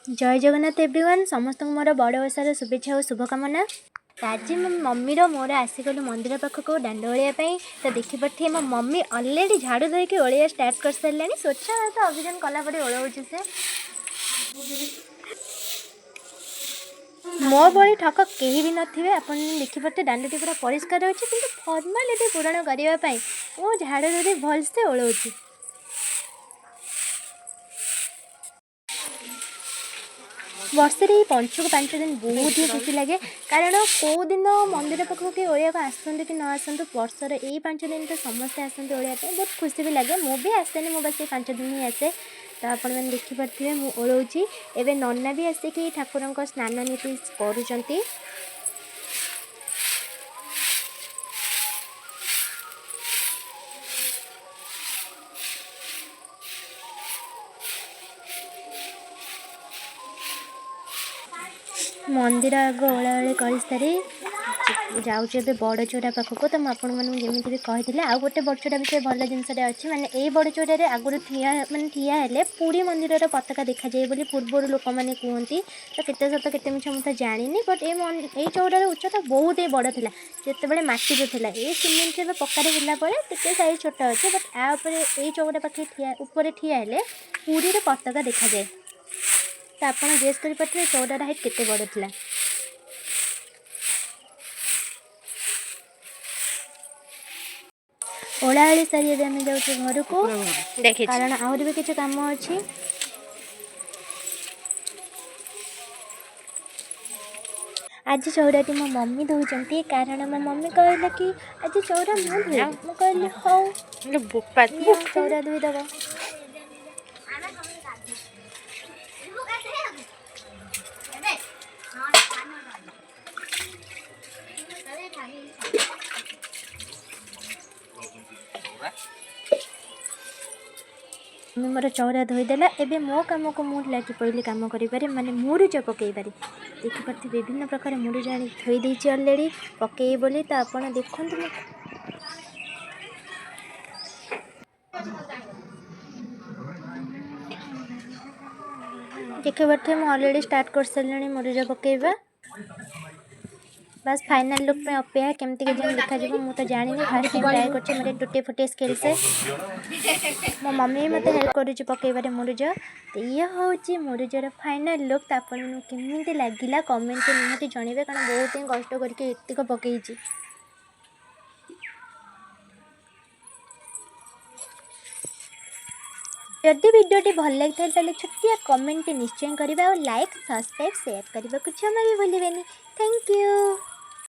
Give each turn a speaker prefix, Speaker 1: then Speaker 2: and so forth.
Speaker 1: ଜୟ Jagannath everyone, ସମସ୍ତଙ୍କୁ ମୋର ବଡ଼ ଓଷାର ଶୁଭେଚ୍ଛା ଓ ଶୁଭକାମନା। ତ ଆଜି ମୋ ମମିର ମୋର ଆସିଗଲୁ ମନ୍ଦିର ପାଖକୁ ଦାଣ୍ଡ ଓଳେଇବା ପାଇଁ। ତ ଦେଖିପାରୁଥିବେ, ମୋ ମମି ଅଲରେଡ଼ି ଝାଡ଼ୁ ଧରିକି ଓଳେଇବା ଷ୍ଟାର୍ଟ କରିସାରିଲାଣି। ସ୍ୱଚ୍ଛ ଭାରତ ଅଭିଯାନ କଲା ପରେ ଓଳଉଛି ସେ। ମୋ ଭଳି ଠକ କେହି ବି ନଥିବେ। ଆପଣ ଦେଖିପାରୁଥିବେ, ଦାଣ୍ଡଟି ପୁରା ପରିଷ୍କାର ଅଛି, କିନ୍ତୁ ଫର୍ମାଲିଟି ପୂରଣ କରିବା ପାଇଁ ମୁଁ ଝାଡ଼ୁ ଧରି ଭଲସେ ଓଳଉଛି। ବର୍ଷରେ ଏଇ ପଞ୍ଚୁକ 5 ଦିନ ବହୁତ ହି ଖୁସି ଲାଗେ, କାରଣ କେଉଁ ଦିନ ମନ୍ଦିର ପାଖକୁ କିଏ ଓଳେଇବାକୁ ଆସନ୍ତୁ କି ନ ଆସନ୍ତୁ, ବର୍ଷର ଏଇ 5 ଦିନ ତ ସମସ୍ତେ ଆସନ୍ତି ଓଳେଇବା ପାଇଁ। ବହୁତ ଖୁସି ବି ଲାଗେ। ମୁଁ ବି ଆସେନି, ମୁଁ ବାସ୍ ଏଇ 5 ଦିନ ହିଁ ଆସେ। ତ ଆପଣମାନେ ଦେଖିପାରୁଥିବେ, ମୁଁ ଓଳଉଛି। ଏବେ ନନା ବି ଆସିକି ଠାକୁରଙ୍କ ସ୍ନାନ ନୀତି କରୁଛନ୍ତି। ମନ୍ଦିର ଆଗ ଓଳାଓଳି କରିସାରି ଯାଉଛି ଏବେ ବଡ଼ ଚଉରା ପାଖକୁ। ତ ମୁଁ ଆପଣମାନଙ୍କୁ ଯେମିତି ବି କହିଥିଲି, ଆଉ ଗୋଟେ ବଡ଼ ଚଉରା ବିଷୟରେ ଭଲ ଜିନିଷଟେ ଅଛି, ମାନେ ଏଇ ବଡ଼ ଚଉରାରେ ଆଗରୁ ଠିଆ, ମାନେ ଠିଆ ହେଲେ ପୁରୀ ମନ୍ଦିରର ପତାକା ଦେଖାଯାଏ ବୋଲି ପୂର୍ବରୁ ଲୋକମାନେ କୁହନ୍ତି। ତ କେତେ ସତ କେତେ ମିଛ ମୁଁ ତ ଜାଣିନି, ବଟ୍ ଏଇ ଚଉରାର ଉଚ୍ଚତା ବହୁତ ହି ବଡ଼ ଥିଲା ଯେତେବେଳେ ମାଟିରେ ଥିଲା। ଏଇ ସିମେଣ୍ଟରେ ଏବେ ପକ୍କାରେ ହେଲା ପରେ ଟିକେ ସାଇଜ୍ ଛୋଟ ଅଛି, ବଟ୍ ୟା ଉପରେ, ଏଇ ଚଉରା ପାଖରେ ଠିଆ, ଉପରେ ଠିଆ ହେଲେ ପୁରୀର ପତାକା ଦେଖାଯାଏ। ତ ଆପଣ ଗେସ୍ କରିପାରୁଥିବେ ଚଉରାର ହାଇଟ୍ କେତେ ବଡ଼ ଥିଲା। ଓଳାଓଳି ସାରି ଏବେ ଆମେ ଯାଉଛୁ ଘରକୁ।
Speaker 2: ଦେଖିଛି।
Speaker 1: କାରଣ ଆହୁରି ବି କିଛି କାମ ଅଛି। ଆଜି ଚଉରାଟି ମୋ ମମି ଧୋଉଛନ୍ତି, କାରଣ ମୋ ମମି କହିଲେ କି ଆଜି ଚଉରା ମୁଁ ଧୋଇବି। ମୁଁ କହିଲି ହଉ,
Speaker 2: ବୋପା।
Speaker 1: ନିଅ ଚଉରା ଧୋଇଦେବ। ମମି ମୋର ଚଉରା ଧୋଇଦେଲା। ଏବେ ମୋ କାମକୁ ମୁଁ ଲାଗି ପଡ଼ିଲି କାମ କରିବାରେ, ମାନେ ମୁରୁଜ ପକାଇବାରେ। ଦେଖିପାରୁଥିବେ, ବିଭିନ୍ନ ପ୍ରକାର ମୁରୁଜ ଆଣି ଥୋଇ ଦେଇଛି ଅଲରେଡ଼ି ପକେଇବି ବୋଲି। ତ ଆପଣ ଦେଖନ୍ତୁ, ମୁଁ ଦେଖିପାରୁଥିବେ, ମୁଁ ଅଲରେଡ଼ି ଷ୍ଟାର୍ଟ କରିସାରିଲିଣି ମୁରୁଜ ପକାଇବା। ବାସ୍, ଫାଇନାଲ୍ ଲୁକ୍ ପାଇଁ ଅପେକ୍ଷା। କେମିତି କେଜାଣି ଦେଖାଯିବ ମୁଁ ତ ଜାଣିନି। ଫାର୍ଷ୍ଟ ଟାଇମ୍ ଟ୍ରାଏ କରୁଛି मेरे टूटे फूटे ସ୍କିଲ୍ ସେ। ମୋ ମମି ବି ମୋତେ ହେଲ୍ପ କରୁଛି ପକାଇବାରେ ମୁରୁଜ। ତ ଇଏ ହେଉଛି ମୁରୁଜର ଫାଇନାଲ୍ ଲୁକ୍। ତ ଆପଣଙ୍କୁ କେମିତି ଲାଗିଲା କମେଣ୍ଟରେ ନିହାତି ଜଣାଇବେ, କାରଣ ବହୁତ ହିଁ କଷ୍ଟ କରିକି ଏତିକ ପକେଇଛି। ଯଦି ଭିଡ଼ିଓଟି ଭଲ ଲାଗିଥାଏ, ତାହେଲେ ଛୋଟିଆ କମେଣ୍ଟଟି ନିଶ୍ଚୟ କରିବେ ଆଉ ଲାଇକ୍, ସବସ୍କ୍ରାଇବ୍, ସେୟାର କରିବାକୁ ଜମା ବି ଭୁଲିବେନି।